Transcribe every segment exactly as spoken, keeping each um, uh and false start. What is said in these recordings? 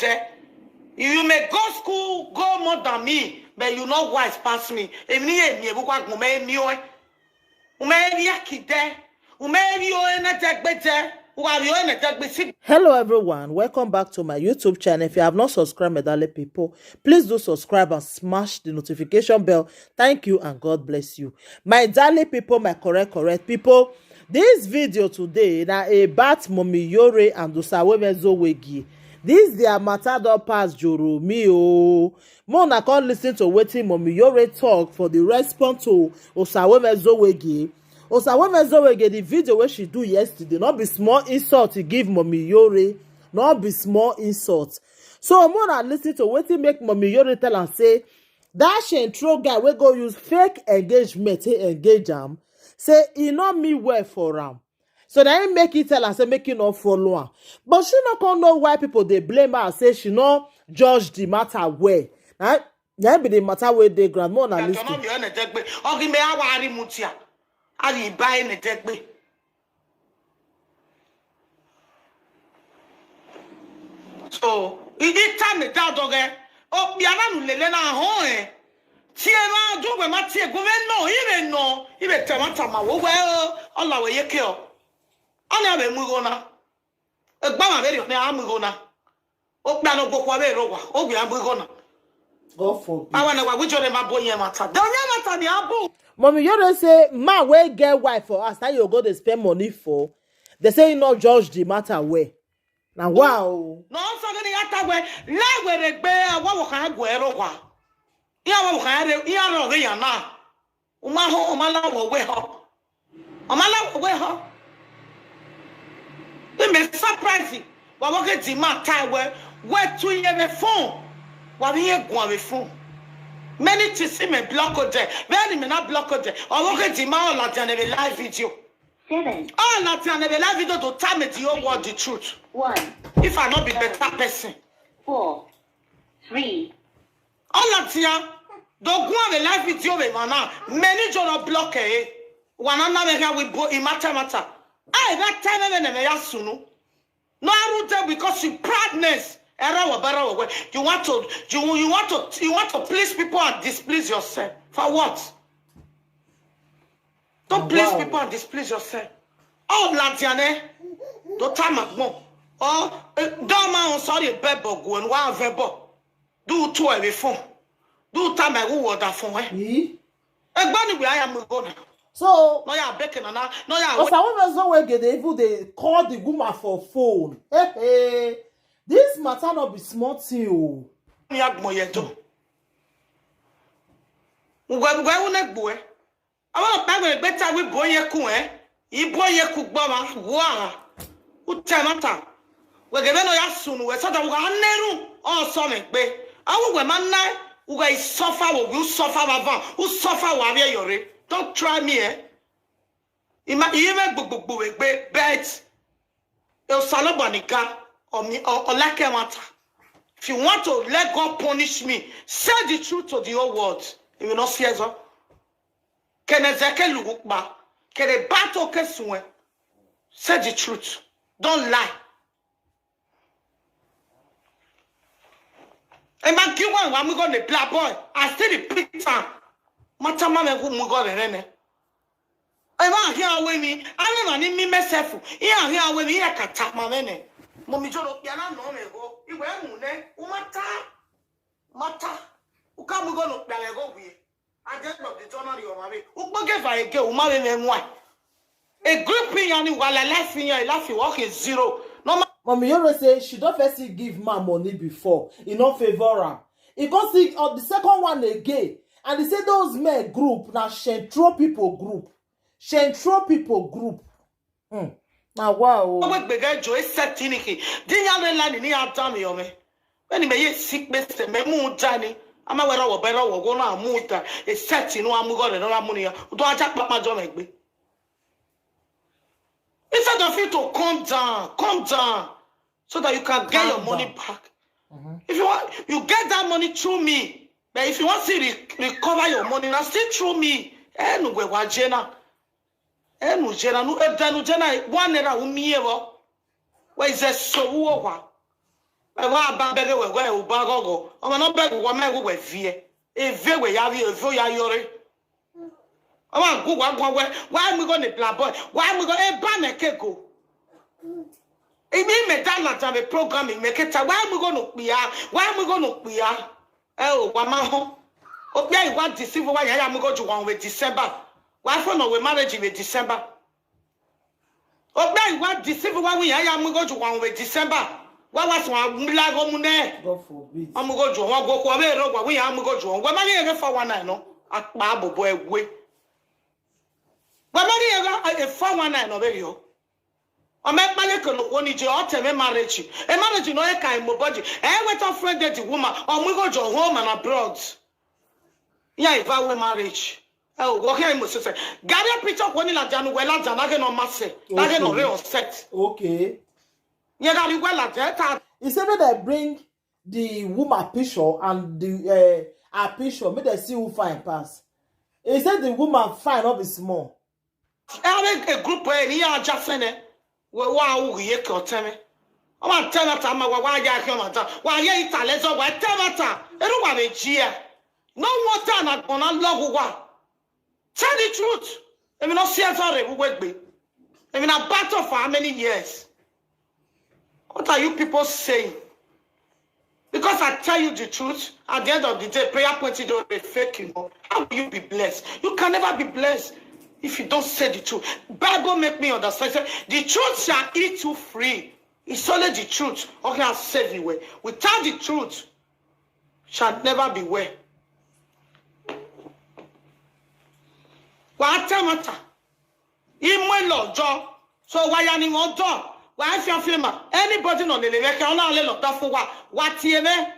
there. You may go school, go more than me, but you not wise past me. Èmi ni èmi, èmi wá gbọ́n mẹ́ èmi o. Ume èmi akide. Ume èmi o ene degbe de. Uwa mi o ene degbe si. Hello everyone, welcome back to my YouTube channel. If you have not subscribed, my darling people, please do subscribe and smash the notification bell. Thank you and God bless you. My darling people, my correct, correct people, this video today na about Mommy Yore and Osaweme Zowegi. This their matter don pass Joromi o. Mo na come listen to wetin Mommy Yore talk for the response to Osaweme Zowegi. Osaweme Zowegi, the video wey she do yesterday, no be small insult he give Mommy Yore, no be small insult. So mo na listen to wetin make Mommy Yore tell am say that Shentro guy wey go use fake engagement take engage am, say e no mean well for am. So na him make he tell am say make he no follow am. But she no come know why people dey blame her, say she no judge the matter well. Na na be the matter wey dey ground. More na listen. Ọgime awari mutia. Ari iba ene degbe. So, i i time da doge. O biara nu lele na ho eh. Tie na do we ma tie go we no, i we no, i we te ma ta ma wo we o. Ola we ye ke o. Ana we mu go na. Egba ma be ri o ne a mu go na. O pa no go kwa we ro wa. O we a mu go na. God forbid. Awa na wa we jo re ma bo ye ma ta. Do ye ma ta ni abu. Mommy Yore say man wey get wife for house, na you go dey spend money for. They say he no judge the matter well. Na wow. No so gani ata we la we re gbe awa wo kan go ero wa. Iya wa wo kan re iya ro re ya na. Uma ho uma la wo we ho. Uma la wo we ho. It may surprise you. Wa wo ke di ma tai we we tu ye me phone. Wa mi ye gwa me phone. Many to see me block o de. Very me na block o de. O wo ke di ma o la de ne live video. Seven. All that and the live video to tell me the whole world the truth. One. If I not be better person. Four. Three. All that here, the go on the live video we man now. Many journal block eh. One another here we bo in matter matter. I that time me me ya sunu. No I rule them because you proudness. Era wa bara wa. You want to you you want to you want to please people and displease yourself. For what? Don't please people and displease yourself. Oh, Latiane. Don't time at more. Oh, don't man, sorry, bebo, go and wa vebo. Do to every phone. Do time I will order phone. Eh? Egbani we I am going. So, no ya beking and no ya. Osaweme Zowegi dey even dey call the woman for phone. Hey, hey. This matter no be small thing o. Ya gmo ye to. Ngwe ngwe unegbo eh. Awa pa gbe gbe ta wi bo ye ku eh. I bo ye ku gbo ma wa. U te mata. We ge be no ya sunu we so da u ga neru o so me gbe. Awu we ma na u ga suffer wo u suffer ba van. U suffer wa we yore. Don't try me eh. Ima iye me gbogbo we gbe bet. E o salo banika o mi o like matter. If you want to let God punish me, say the truth to the whole world. He will not fear so. Kene zeke lugukba. Kene bato kesue. Say the truth. Don't lie. Emma Kiwan wa mugo ne black boy. I still repeat am. Matama me ku mugo ne ne. Emma here with me. I never need me myself. Here here with me. Here kata ma me ne. Mommy joro piana no me go. Iwe mu ne. Umata. Mata. Uka mugo no piana go we. At the end of the journey, you are married. Ukpo give her again, uma we me nwa. A group in yani wala life in your life, you work is zero. No ma- Mommy Yoro say she don't first give man money before. He no favor am. He go see uh, the second one again. And he say those men group na Central people group. Central people group. Hmm. Na wow. We gbege jo e set ni ki. Di nya le la ni ni adam yo me. When me ye sick be se me mu da ni. Ama we ra wo be ra wo go na mu da. E set ni wa mu go le na mu ni ya. Do aja papa jo me gbe. Instead of you to come down, come down so that you can get your money back. If you want, you get that money through me. But if you want to re- recover your money, now still through me. Eh, no, we wa jena. Eh, no, jena, no, eh, danu jena, one naira, umi ewo. Where is the so wo wa? Wa ba bege we we u ba gogo. Ọmọ na bege wa me we we vie. Eve we ya vie, eve ya yore. Ọmọ gu wa gwa we. Wa mi go ne bla boy. Wa mi go e ba me ke go. Imi me da la jam program me ke ta. Wa mi go no pia. Wa mi go no pia. E o wa ma ho. O pia i wa deceive wa ya ya mi go ju one we December. Wa fo no we marriage we December. O pia i wa deceive wa we ya ya mi go ju one we December. Wa wa so la go mu ne. God forbid. Amugojo wọn go ko we ro wa we amugojo wọn. We ma ni ere four one nine no. Apa bobo ewe. We ma ni ere four one nine no be yo. O me pa le ko no ko ni je o te me marriage. E marriage no e kai mo body. E we to friend the woman. Amugojo home and abroad. Ya iva we marriage. E o go ke mo se se. Gari picture ko ni la janu we la jana ke no mase. La ke no re o set. Okay. Ye gari we la jeta. He said make they bring the woman picture and the uh, her picture, make they see who fine pass. He said the woman fine, not be small. Ebe a group e ni ya ja sene. We wa u ye ko teme. O ma teme ta ma wa wa ya ke ma ta. Wa ye ita le zo wa teme ta. E ru wa be ji ya. No wonder na gona logu wa. Tell the truth. Emi no see sorry we we gbe. Emi na battle for how many years? What are you people saying? Because I tell you the truth, at the end of the day, prayer point is always fake, you know. How will you be blessed? You can never be blessed if you don't say the truth. Bible make me understand. Say, the truth shall eat you free. It's only the truth. Okay, I'll save you. Well. Without the truth, shall never be well. Wa tell matter. Imwe lojo. So wa ya ni won do. Wa fi fi ma. Anybody no lele we ke ona le lo da fun wa. Wa ti eme.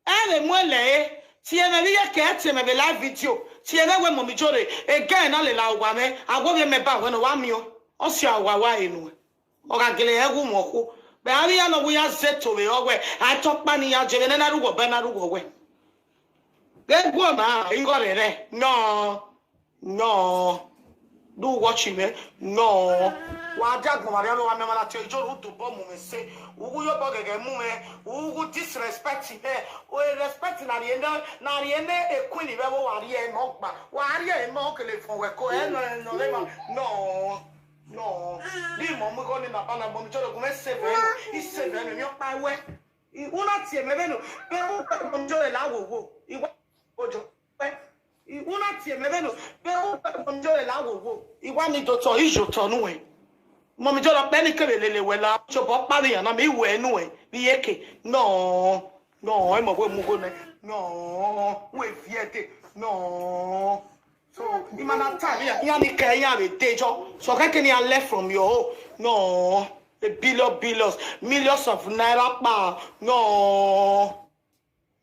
E le mo le e. Ti eme bi ye ke ti eme be live video. Ti eme we mo mi jore. Again na le la wa me. Ago we me ba we no wa mi o. O si awa wa enu. O ga gele e gu mo ku. Be ari ya no we ya zeto we o we. A to pa ni ya je na rugo be na rugo we. Be gu ma ingo re re. No. No. Do watch me. No. Wa ja gbon wa re lo wa me ma la ti ojo ru to bo mu me se. Ugu yo bo gege mu me. Ugu disrespect me. O e respect na ri ene, na ri ene e queen be wo wa ri e mo gba. Wa ri e mo kele fun we ko e no e no le ma. No. No. Ni mo mu ko ni na bala mo mi joro ku me save e. I save e mi o pa we. I una ti e me be no. Be o mo joro la wo wo. I wa ojo. Pe. I una ti e me be no. Be o mo joro la wo wo. I wa ni do to i jo to nu e. Mo mi joro pe ni kebe lele we la. Jo bo pa ni na mi we nu e. Bi eke. No. No, e mo we mu go ne. No. We viete. No. So, imana time ya ya ni ke ya be dejo. So ka ke ni a left from your home. No. A billion billions, millions of naira pa. No.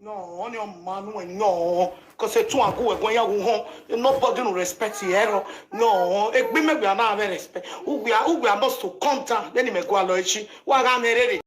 No, only on manu and no. Cause a two and go when you home. Nobody no respect the error. No, a be me we are not having respect. Who we are who we are must to come down. Then he may go aloichi. Wa ga merere.